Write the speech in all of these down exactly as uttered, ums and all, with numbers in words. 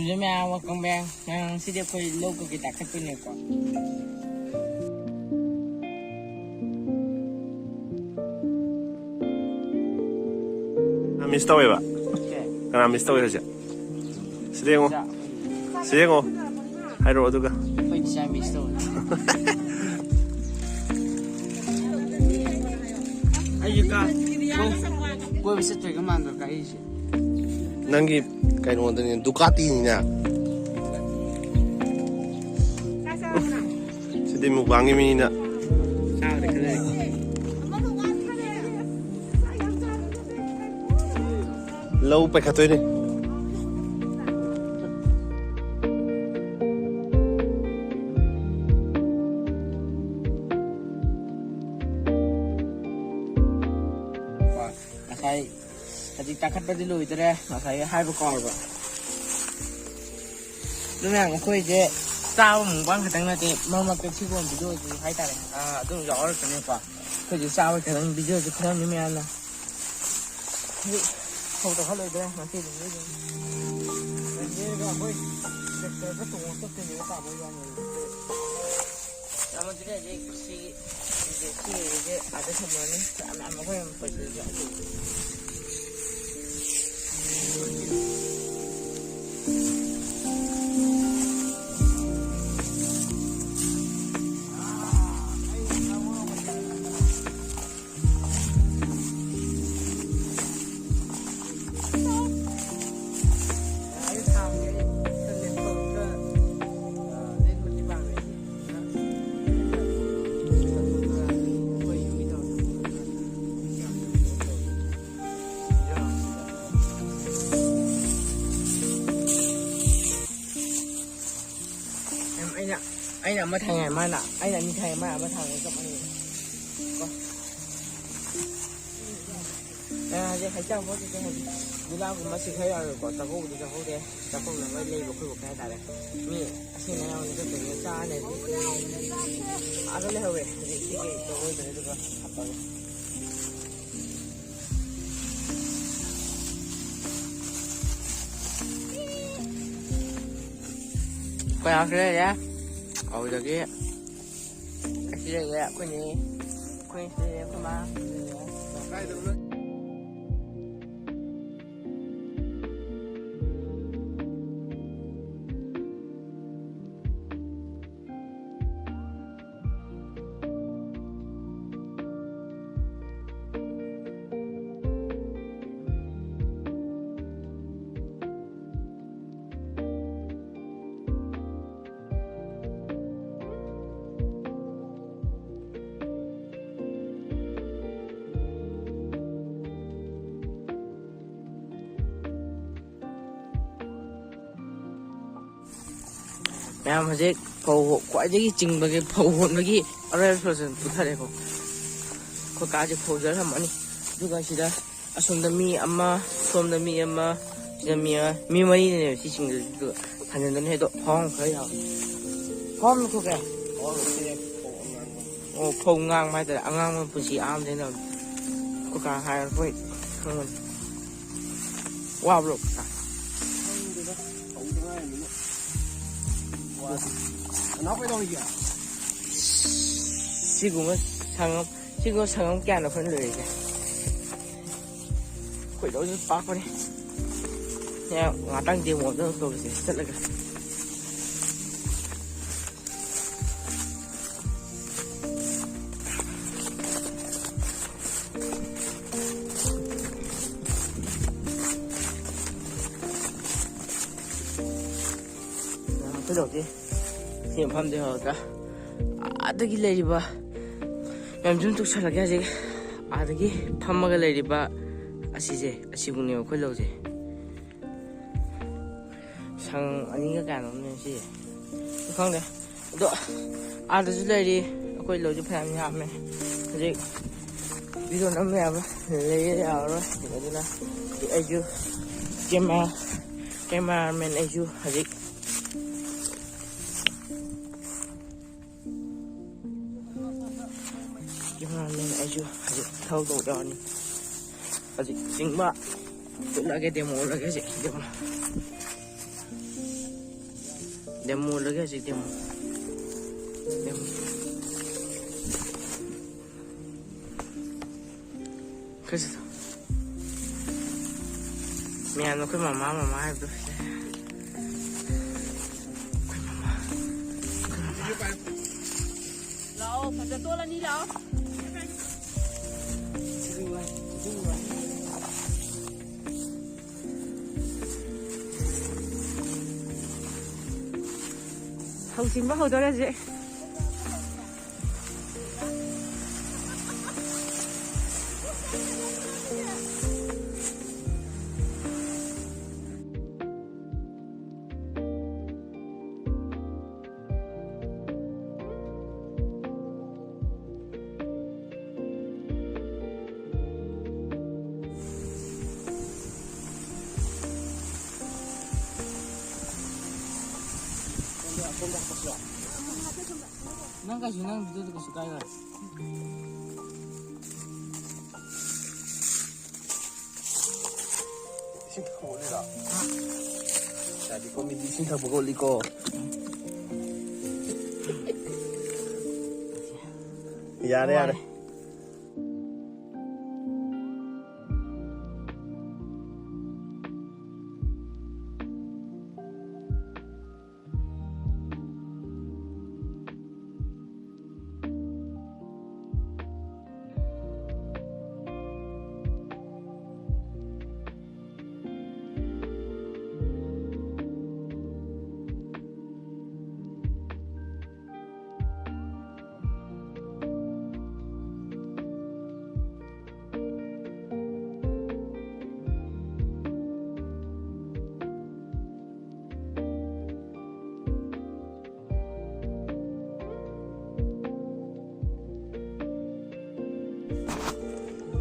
ꯃꯌꯥꯝ, welcome back꯫ ꯉꯁꯤꯗꯤ ꯑꯩꯈꯣꯏ ꯂꯧ ꯀꯩꯀꯩ ꯇꯥꯈꯠꯇꯣꯏꯅꯦꯀꯣ꯫ ꯃꯤꯁ ꯇꯧꯋꯦꯕ꯫ ꯀꯅꯥ ꯃꯤꯁ ꯇꯧꯋꯦ ꯍꯧꯖꯤꯛ? ꯁꯤꯗ ꯌꯦꯡꯉꯣ꯫ ꯁꯤꯗ ꯌꯦꯡꯉꯣ꯫ ꯍꯥꯏꯔꯛꯑꯣ ꯑꯗꯨꯒ꯫ ꯑꯩꯈꯣꯏ ꯆꯥ ꯃꯤꯁ ꯇꯧꯋꯦ꯫ ꯑꯩꯁꯦ ꯀꯥ-, ꯀꯣꯏ-, ꯀꯣꯏꯕ ꯆꯠꯇꯣꯏꯒ ꯃꯥꯟꯗ꯭ꯔꯣ ꯀꯥ ꯑꯩꯁꯦ? ꯅꯪꯒꯤ ꯀꯩꯅꯣꯗꯅꯤ, ꯗꯨꯀꯥꯇꯤꯅꯤꯅ꯫ ꯁꯤꯗꯤ ꯃꯨꯛꯕꯥꯡꯒꯤ ꯃꯤꯅ꯫ ꯂꯧ ꯄꯥꯏꯈꯠꯇꯣꯏꯅꯤ꯫ ꯉꯁꯥꯏ ꯍꯧꯖꯤꯛ ꯇꯥꯈꯠꯄꯗꯤ ꯂꯣꯏꯗ꯭ꯔꯦ, ꯉꯁꯥꯏꯒꯤ ꯍꯥꯏꯕ ꯀꯥꯎꯔꯕ꯫ ꯑꯗꯨ ꯃꯌꯥꯝ ꯑꯩꯈꯣꯏꯁꯦ ꯆꯥꯕ ꯃꯨꯛꯕꯥꯡ ꯈꯛꯇꯪ ꯅꯠꯇꯦ, ꯃꯔꯛ ꯃꯔꯛꯇ ꯁꯤꯒꯨꯝꯕ ꯚꯤꯗꯤꯑꯣꯁꯨ ꯍꯥꯏꯇꯥꯔꯦ, ꯑꯥ, ꯑꯗꯨꯝ ꯌꯥꯎꯔꯛꯀꯅꯤꯀꯣ꯫ ꯑꯩꯈꯣꯏꯁꯦ ꯆꯥꯕ ꯈꯛꯇꯪ ꯚꯤꯗꯤꯑꯣꯁꯨ ꯈꯪꯉꯝꯅꯤ ꯃꯌꯥꯝꯅ꯫ ꯍꯧꯖꯤꯛ ꯊꯧ ꯇꯧꯈꯠꯂꯣꯏꯗ꯭ꯔꯦ ꯉꯁꯤꯗꯤ ꯃꯤꯁꯤꯡ꯫ ꯂꯝꯖꯦꯜꯒ ꯑꯩꯈꯣꯏ ꯇ꯭ꯔꯦꯛꯇꯔꯗ ꯇꯣꯡꯉ ꯆꯠꯇꯣꯏꯅꯦꯕ ꯇꯥꯃꯣ ꯏꯕꯥꯅꯤ꯫ ꯌꯥꯝꯃꯟꯗ꯭ꯔꯦ ꯍꯧꯖꯤꯛ ꯁꯤ, ꯁꯤ, ꯁꯤ ꯑꯥꯗ ꯊꯝꯃꯅꯤ꯫ ꯃꯌꯥꯝ ꯑꯩꯈꯣꯏ ꯌꯥꯝ ꯄꯩꯁꯥꯁꯨ ꯌꯥꯎꯗꯦ꯫ ꯑꯩꯅ, ꯑꯩꯅ ꯑꯃ ꯊꯥꯡꯉꯦ, ꯃꯥꯅ, ꯑꯩꯅ ꯑꯅꯤ ꯊꯥꯡꯉꯦ, ꯃꯥꯅ ꯑꯃ ꯊꯥꯡꯉꯦ, ꯆꯞ ꯃꯥꯟꯅꯩ꯫ ꯀꯣ꯫ ꯑꯦ, ꯍꯧꯖꯤꯛ ꯍꯩꯖꯥꯡ ꯄꯣꯠ ꯀꯩꯀꯩ ꯍꯧꯖꯤꯛ ꯒꯨꯂꯥꯒꯨꯝꯕ ꯁꯤ ꯈꯔ ꯌꯥꯎꯔꯦꯀꯣ꯫ ꯆꯥꯛꯀꯧꯕꯗꯤ ꯆꯥꯛꯀꯧꯗꯦ꯫ ꯆꯥꯛꯀꯧꯅꯕ ꯂꯩꯕ ꯑꯩꯈꯣꯏ ꯍꯥꯏꯇꯥꯔꯦ꯫ ꯃꯤ ꯑꯁꯤ ꯃꯌꯥꯝꯅ ꯆꯠꯇꯣꯏꯅꯦ꯫ ꯆꯥꯅꯗꯤ ꯑꯥꯗ ꯂꯩꯍꯧꯋꯦ꯫ ꯍꯧꯖꯤꯛ ꯁꯤ ꯀꯩ ꯇꯧꯔꯣꯏꯗ꯭ꯔꯦ ꯑꯗꯨꯒ ꯍꯥꯞꯄꯒꯦ꯫ ꯀꯌꯥꯝꯁꯨ ꯂꯩꯔꯦ꯫ ꯑꯗꯨꯗꯒꯤ ꯑꯁꯤ ꯂꯩꯔꯦ ꯑꯩꯈꯣꯏꯅꯦ, ꯑꯩꯈꯣꯏ ꯁꯤ ꯂꯩꯔꯦ, ꯑꯩꯈꯣꯏ ꯃꯥ ꯂꯩꯔꯦ꯫ ꯃꯌꯥꯝ ꯍꯧꯖꯤꯛ ꯐꯧ, ꯈ꯭ꯋꯥꯏꯗꯒꯤ ꯆꯤꯡꯕꯒꯤ ꯐꯧ ꯍꯣꯟꯕꯒꯤ ꯑꯔꯣꯏꯕ ꯄ꯭ꯔꯣꯁꯦꯁ ꯄꯨꯊꯔꯦꯀꯣ꯫ ꯑꯩꯈꯣꯏ ꯀꯥꯁꯦ ꯐꯧ ꯆꯠꯂꯝꯃꯅꯤ꯫ ꯑꯗꯨꯒ ꯁꯤꯗ ꯑꯁꯣꯝꯗ ꯃꯤ ꯑꯃ, ꯁꯣꯝꯗ ꯃꯤ ꯑꯃ, ꯁꯤꯗ ꯃꯤ ꯑꯃ, ꯃꯤ ꯃꯔꯤꯅꯦꯕ ꯁꯤ ꯆꯤꯡꯗꯣꯏꯁꯦ꯫ ꯑꯗꯨꯒ ꯊꯥꯡꯖꯤꯟꯗꯅ ꯍꯦꯛꯇ ꯐꯥꯎ ꯑꯃ ꯈꯔ ꯌꯥꯎꯋꯦ꯫ ꯐꯥꯎ ꯑꯃ ꯊꯣꯛꯀꯦ? ꯑꯣ, ꯐꯧ ꯉꯥꯡꯕ ꯍꯥꯏꯇꯥꯔꯦ꯫ ꯑꯉꯥꯡꯕ ꯄꯨꯟꯁꯤ ꯑꯍꯥꯟꯕꯅꯤꯅ꯫ ꯀꯀꯥ ꯍꯥꯏꯔ ꯑꯩꯈꯣꯏ ꯈꯪꯕꯅꯤ꯫ ꯋꯥꯕ꯭ꯔꯣ ꯀꯀꯥ? ꯈꯪꯗꯦꯗ, ꯍꯧꯗ ꯉꯥꯏꯔꯤꯃꯤꯅ꯫ ꯋꯥꯗꯦ꯫ ꯅꯅꯥꯎ ꯀꯩꯗꯧꯔꯤꯒꯦ? ꯁꯤꯒꯨꯝꯕ ꯁꯪꯉꯝ, ꯁꯤꯒꯨꯝꯕ ꯁꯪꯉꯝ ꯀꯌꯥꯅꯣ ꯑꯩꯈꯣꯏꯅ ꯂꯣꯏꯔꯤꯁꯦ? ꯈꯣꯏꯗꯧꯁꯨ ꯄꯥꯛꯄꯅꯦ꯫ ꯉꯥꯛꯇꯪ ꯗꯦꯃꯣ ꯑꯝꯇ ꯇꯧꯔꯁꯦ ꯆꯠꯂꯒ꯫ ꯀꯩꯗꯧꯗꯦ꯫ ꯁꯤ ꯃꯐꯝꯗꯤ ꯍꯧꯔꯒ ꯑꯥꯗꯒꯤ ꯂꯩꯔꯤꯕ ꯃꯌꯥꯝ ꯁꯨꯝ ꯇꯧꯁꯜꯂꯒꯦ ꯍꯧꯖꯤꯛ꯫ ꯑꯥꯗꯒꯤ ꯐꯝꯃꯒ ꯂꯩꯔꯤꯕ ꯑꯁꯤꯁꯦ, ꯑꯁꯤꯕꯨꯅꯦꯕ ꯑꯩꯈꯣꯏ ꯂꯧꯁꯦ꯫ ꯁꯪ ꯑꯅꯤꯒ ꯀꯌꯥꯅꯣꯝꯅꯦ ꯁꯤ꯫ ꯈꯪꯗꯦ꯫ ꯑꯗꯣ ꯑꯥꯗꯁꯨ ꯂꯩꯔꯤ꯫ ꯑꯩꯈꯣꯏ ꯂꯧꯁꯨ ꯐꯅꯌꯥꯝ ꯌꯥꯝꯃꯦ꯫ ꯍꯧꯖꯤꯛ ꯚꯤꯗꯤꯑꯣ ꯅꯝꯕ ꯌꯥꯕ ꯂꯩꯌꯦ, ꯌꯥꯔꯔꯣꯏ꯫ ꯑꯗꯨꯅ ꯑꯩꯁꯨ ꯀꯦꯃꯦꯔꯥ, ꯀꯦꯃꯦꯔꯥꯃꯦꯟ ꯑꯩꯁꯨ ꯍꯧꯖꯤꯛ ꯀꯦꯃꯦꯔꯥꯃꯦꯟ ꯑꯩꯁꯨ ꯍꯧꯖꯤꯛ ꯊꯕꯛ ꯇꯧꯕ ꯌꯥꯎꯔꯅꯤ꯫ ꯍꯧꯖꯤꯛ ꯆꯤꯡꯕ ꯎꯠꯂꯒꯦ, ꯗꯦꯃꯣ ꯎꯠꯂꯒꯦ ꯍꯧꯖꯤꯛ ꯗꯦꯃꯣ꯫ ꯗꯦꯃꯣ ꯂꯣꯏꯒꯦ ꯍꯧꯖꯤꯛ, ꯗꯦꯃꯣ꯫ ꯗꯦꯃꯣ꯫ ꯈꯔꯁꯨ ꯇꯧ꯫ ꯃꯌꯥꯝꯅ ꯑꯩꯈꯣꯏ ꯃꯃꯥ, ꯃꯃꯥ ꯍꯥꯏꯕꯗꯣ꯫ ꯑꯩꯈꯣꯏ ꯃꯃꯥ꯫ ꯂꯥꯛꯑꯣ, ꯐꯖ ꯇꯣꯜꯂꯅꯤ, ꯂꯥꯛꯑꯣ꯫ ꯍꯧ ꯆꯤꯟꯕ ꯍꯧꯗꯣꯔꯦ ꯍꯧꯖꯤꯛ꯫ ꯅꯪ ꯀꯩꯁꯨ, ꯅꯪ ꯚꯤꯗꯤꯑꯣꯗꯨ ꯀꯩꯁꯨ ꯀꯥꯏꯔꯣꯏ꯫ ꯏꯁꯤꯡ ꯊꯛꯄ ꯑꯣꯠꯂꯤꯔꯣ? ꯌꯥꯗꯦꯀꯣ, ꯃꯤꯗꯤ ꯏꯁꯤꯡ ꯊꯛꯄꯒ ꯑꯣꯠꯂꯤꯀꯣ꯫ ꯌꯥꯔꯦ, ꯌꯥꯔꯦ꯫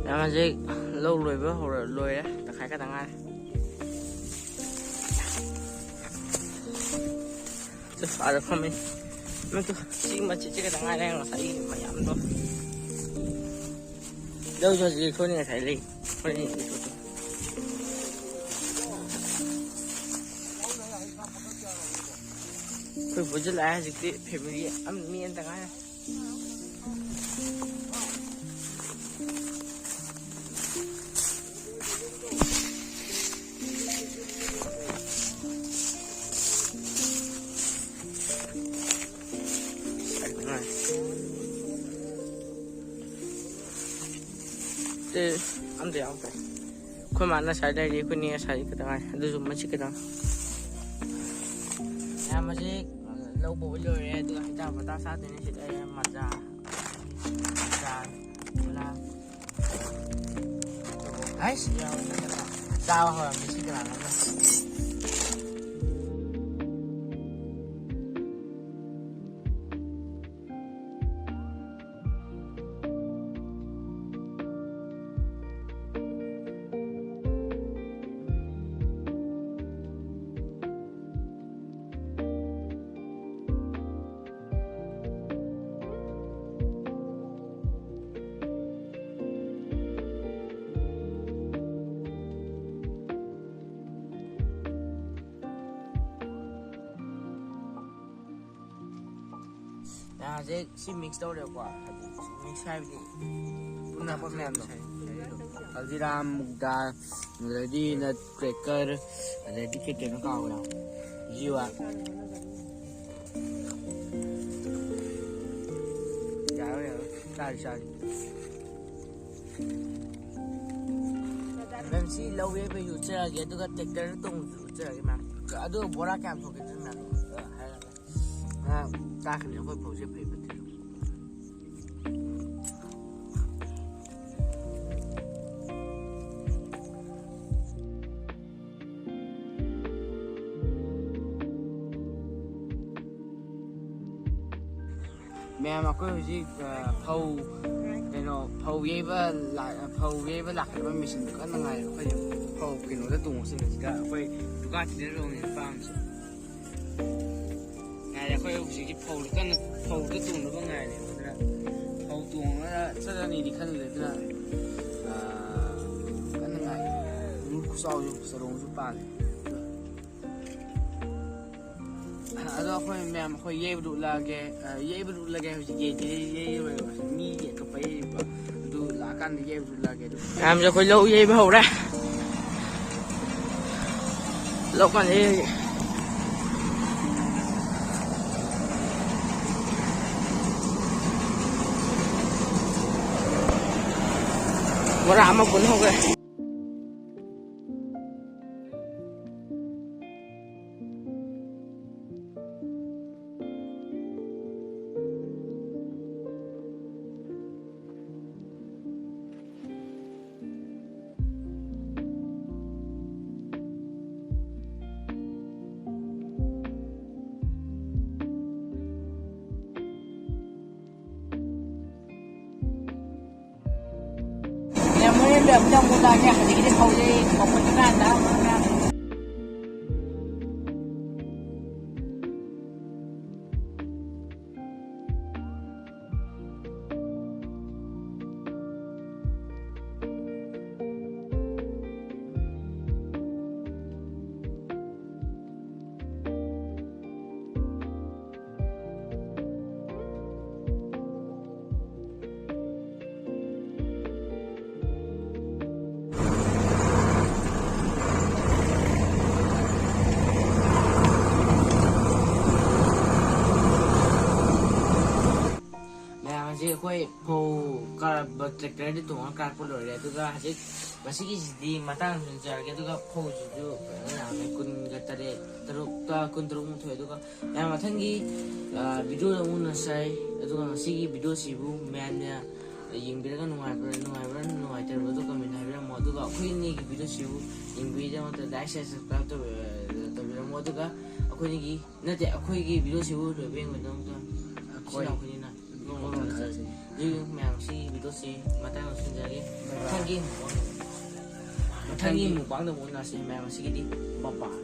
ꯌꯥꯝ ꯍꯧꯖꯤꯛ ꯂꯧ ꯂꯣꯏꯕ ꯍꯧꯔ-, ꯂꯣꯏꯔꯦ꯫ ꯇꯪꯈꯥꯏ ꯈꯛꯇ ꯉꯥꯏꯔꯦ꯫ ꯇꯨ, ꯑꯥꯗ ꯐꯝꯃꯤ꯫ ꯅꯪ ꯇꯨ, ꯁꯤ ꯃꯆꯦꯠꯁꯦ ꯈꯛꯇ ꯉꯥꯏꯔꯦ ꯉꯁꯥꯏꯒꯤ ꯃꯌꯥꯝꯗꯣ꯫ ꯂꯧꯁꯨ ꯍꯧꯖꯤꯛ ꯑꯩꯈꯣꯏꯅ ꯉꯁꯥꯏ ꯂꯩ-, ꯑꯩꯈꯣꯏꯅ ꯂꯩ-꯫ ꯑꯩꯈꯣꯏ ꯄꯨꯟꯁꯤꯜꯂꯛꯑꯦ ꯍꯧꯖꯤꯛꯇꯤ, ꯐꯦꯃꯤꯂꯤ ꯑꯃ, ꯃꯤ ꯑꯃꯇ ꯉꯥꯏꯔꯦ꯫ ꯑꯦ, ꯑꯝꯇ ꯌꯥꯎꯗ꯭ꯔꯦ꯫ ꯑꯩꯈꯣꯏ ꯃꯥꯅ ꯉꯁꯥꯏ ꯂꯩꯔꯤ, ꯑꯩꯈꯣꯏꯅꯤ ꯉꯁꯥꯏ ꯈꯤꯇꯪ ꯉꯥꯏ, ꯑꯗꯨꯁꯨ ꯃꯆꯤꯠ ꯈꯤꯇꯪ꯫ ꯃꯌꯥꯝ ꯍꯧꯖꯤꯛ ꯂꯧ ꯄꯨꯕ ꯂꯣꯏꯔꯦ, ꯑꯗꯨꯒ ꯍꯩꯊꯥ ꯄꯊꯥ ꯆꯥꯗꯣꯏꯅꯦ ꯁꯤꯗ꯫ ꯑꯩ ꯃꯖꯥ, ꯃꯖꯥ, ꯃꯖꯥ꯫ ꯑꯩꯁ! ꯆꯥꯕ ꯍꯧꯔꯝꯃꯤ ꯁꯤ ꯀꯅꯥꯅꯣꯝꯅ꯫ ꯍꯧꯖꯤꯛ ꯁꯤ ꯃꯤꯛꯁ ꯇꯧꯔꯦꯕꯀꯣ, ꯍꯥꯏꯗꯤ ꯃꯤꯛꯁ ꯍꯥꯏꯕꯗꯤ ꯄꯨꯟꯅ ꯍꯥꯞꯄ ꯃꯌꯥꯝꯗꯣ꯫ ꯍꯜꯗꯤꯔꯥꯝ, ꯃꯨꯛꯗꯥꯜ, ꯑꯗꯩꯗꯤ ꯅꯠ ꯀ꯭ꯔꯦꯀꯔ, ꯑꯗꯩꯗꯤ ꯀꯩ ꯀꯩꯅꯣ ꯀꯥꯎꯈ꯭ꯔꯦ꯫ ꯖꯤꯋꯥ꯫ ꯌꯥꯔꯣꯏ, ꯌꯥꯔꯣꯏ꯫ ꯆꯥꯔꯤ, ꯆꯥꯔꯤ꯫ ꯃꯦꯝ, ꯁꯤ ꯂꯧ ꯌꯩꯕꯒꯤ ꯎꯠꯆꯔꯛꯑꯒꯦ, ꯑꯗꯨꯒ ꯇ꯭ꯔꯦꯛꯇꯔ ꯇꯣꯡꯕꯁꯨ ꯎꯠꯆꯔꯛꯑꯒꯦ, ꯃꯦꯝ꯫ ꯑꯗꯨ ꯕꯣꯔꯥ ꯀꯌꯥꯝ ꯊꯣꯛꯀꯦ ꯑꯗꯨ, ꯃꯦꯝ, ꯑ, ꯍꯥꯏꯔꯒ꯫ ꯉꯔꯥꯡ ꯆꯥꯈꯤꯕꯅꯦ ꯑꯩꯈꯣꯏ ꯐꯧꯁꯦ ꯐꯩ ꯐꯠꯇꯦ꯫ ꯃꯌꯥꯝ, ꯑꯩꯈꯣꯏ ꯍꯧꯖꯤꯛ, ꯑ, ꯐꯧ, ꯀꯩꯅꯣ, ꯐꯧ ꯌꯩꯕ ꯂꯥꯛ-, ꯐꯧ ꯌꯩꯕ ꯂꯥꯛꯀꯗꯕ ꯃꯦꯆꯤꯟꯗꯨ ꯀꯟꯅ ꯉꯥꯏꯔꯤ꯫ ꯑꯩꯈꯣꯏ ꯐꯧ ꯀꯩꯅꯣꯗ ꯇꯣꯡꯉ ꯆꯠꯂꯁꯤꯗ ꯑꯩꯈꯣꯏ ꯗꯨꯀꯥꯟ ꯊꯤꯗꯔ ꯂꯧꯅꯤ ꯅꯨꯄꯥ ꯑꯃꯁꯨ꯫ ꯉꯥꯏꯔꯦ, ꯑꯩꯈꯣꯏ ꯍꯧꯖꯤꯛꯀꯤ ꯐꯧꯗꯨ ꯀꯟꯅ, ꯐꯧꯗꯨ ꯇꯣꯡꯅꯕ ꯉꯥꯏꯔꯦ꯫ ꯑꯗꯨꯅ ꯐꯧ ꯇꯣꯡꯉꯒ ꯆꯠꯂꯅꯤꯗꯤ ꯈꯟꯗ꯭ꯔꯦ꯫ ꯑꯗꯨꯅ, ꯑ, ꯀꯟꯅ ꯉꯥꯏꯔꯤ꯫ ꯈꯨꯆꯥꯎꯁꯨ ꯆꯔꯣꯡꯁꯨ ꯄꯥꯜꯂꯦ꯫ ꯑꯗꯣ ꯑꯩꯈꯣꯏ ꯃꯌꯥꯝ ꯑꯩꯈꯣꯏ ꯌꯩꯕꯗꯨ ꯎꯠꯂꯛꯑꯒꯦ꯫ ꯑ, ꯌꯩꯕꯗꯨ ꯎꯠꯂꯒꯦ꯫ ꯍꯧꯖꯤꯛ ꯌꯩꯗꯤ ꯌꯩꯔꯣꯏꯕ, ꯃꯤ ꯌꯦꯛꯀꯞꯄ ꯌꯩꯕ꯫ ꯑꯗꯨ ꯂꯥꯛꯑꯀꯥꯟꯗ ꯌꯩꯕꯗꯨ ꯎꯠꯂꯛꯑꯒꯦ꯫ ꯑꯗꯨ ꯃꯌꯥꯝꯁꯦ ꯑꯩꯈꯣꯏ ꯂꯧ ꯌꯩꯕ ꯍꯧꯔꯦ꯫ ꯂꯧ ꯀꯥꯟꯗ ꯌꯩꯔꯒꯦ꯫ ꯕꯣꯔꯥ ꯑꯃ ꯄꯨꯟ ꯍꯧꯈ꯭ꯔꯦ꯫ ꯃꯌꯥꯝ ꯍꯣꯔꯦꯟꯗ ꯑꯃꯨꯛꯇꯪ ꯎꯠꯂꯛꯑꯒꯦ꯫ ꯍꯧꯖꯤꯛꯀꯤꯗꯤ ꯐꯧꯁꯦ ꯃꯈꯣꯟ ꯀꯌꯥ ꯇꯥꯔꯝꯃꯔꯣꯏ ꯃꯌꯥꯝ꯫ ꯃꯌꯥꯝ, ꯍꯧꯖꯤꯛ ꯑꯩꯈꯣꯏ ꯐꯧ ꯀꯥꯔꯛꯄ, ꯇ꯭ꯔꯦꯛꯇꯔꯗ ꯇꯣꯡꯉꯒ ꯀꯥꯔꯛꯄ ꯂꯣꯏꯔꯦ꯫ ꯑꯗꯨꯒ ꯍꯧꯖꯤꯛ ꯉꯁꯤꯒꯤꯁꯤꯗꯤ ꯃꯇꯥꯡ ꯑꯁꯤꯗ ꯂꯣꯏꯁꯤꯟꯖꯔꯒꯦ꯫ ꯑꯗꯨꯒ ꯐꯧꯁꯤꯁꯨ ꯐꯖꯅ ꯌꯥꯝꯃꯦ, ꯀꯨꯟꯒ ꯇꯔꯦꯠ, ꯇꯔꯨꯛꯀ ꯀꯨꯟꯇꯔꯨꯛꯃꯨꯛ ꯊꯣꯛꯑꯦ꯫ ꯑꯗꯨꯒ ꯃꯌꯥꯝ, ꯃꯊꯪꯒꯤ, ꯑ, ꯚꯤꯗꯤꯑꯣꯗ ꯑꯃꯨꯛ ꯎꯅꯁꯦ꯫ ꯑꯗꯨꯒ ꯉꯁꯤꯒꯤ ꯚꯤꯗꯤꯑꯣꯁꯤꯕꯨ ꯃꯌꯥꯝꯅ ꯌꯦꯡꯕꯤꯔꯒ ꯅꯨꯡꯉꯥꯏꯕ꯭ꯔꯥ, ꯅꯨꯡꯉꯥꯏꯕ꯭ꯔꯥ, ꯅꯨꯡꯉꯥꯏꯇꯕ꯭ꯔꯥ ꯑꯗꯨ ꯀꯃꯦꯟ ꯍꯥꯏꯕꯤꯔꯝꯃꯣ꯫ ꯑꯗꯨꯒ ꯑꯩꯈꯣꯏ ꯑꯅꯤꯒꯤ ꯚꯤꯗꯤꯑꯣꯁꯤꯕꯨ ꯌꯦꯡꯕꯤꯔꯤꯗꯃꯛꯇ ꯂꯥꯏꯛ, ꯁꯤꯌꯔ, ꯁꯕꯁꯀ꯭ꯔꯥꯏꯕ ꯇꯧꯕꯤ-, ꯇꯧꯕꯤꯔꯝꯃꯣ꯫ ꯑꯗꯨꯒ ꯑꯩꯈꯣꯏ ꯑꯅꯤꯒꯤ, ꯅꯠꯇꯦ, ꯑꯩꯈꯣꯏꯒꯤ ꯚꯤꯗꯤꯑꯣꯁꯤꯕꯨ ꯂꯣꯏꯕ ꯌꯦꯡꯕꯒꯤꯗꯃꯛꯇ ꯑꯩꯈꯣꯏ ꯁꯤꯅ ꯑꯩꯈꯣꯏꯅꯤꯅ ꯅꯣꯡꯃ ꯅꯣꯡꯃ ꯊꯥꯖꯩ꯫ ꯊꯥꯖꯩ꯫ ꯑꯗꯨꯒꯤ ꯃꯌꯥꯝ, ꯁꯤ ꯚꯤꯗꯤꯑꯣꯁꯤ ꯃꯇꯥꯡ ꯌꯧꯁꯤꯟꯖꯔꯒꯦ꯫ ꯕꯥꯏ ꯕꯥꯏ꯫ ꯃꯊꯪꯒꯤ, ꯃꯊꯪꯒꯤ ꯃꯨꯛꯕꯥꯡꯗ ꯑꯃꯨꯛ ꯎꯅꯁꯤ꯫ ꯃꯌꯥꯝ, ꯉꯁꯤꯒꯤꯗꯤ ꯕꯥꯏ ꯕꯥꯏ꯫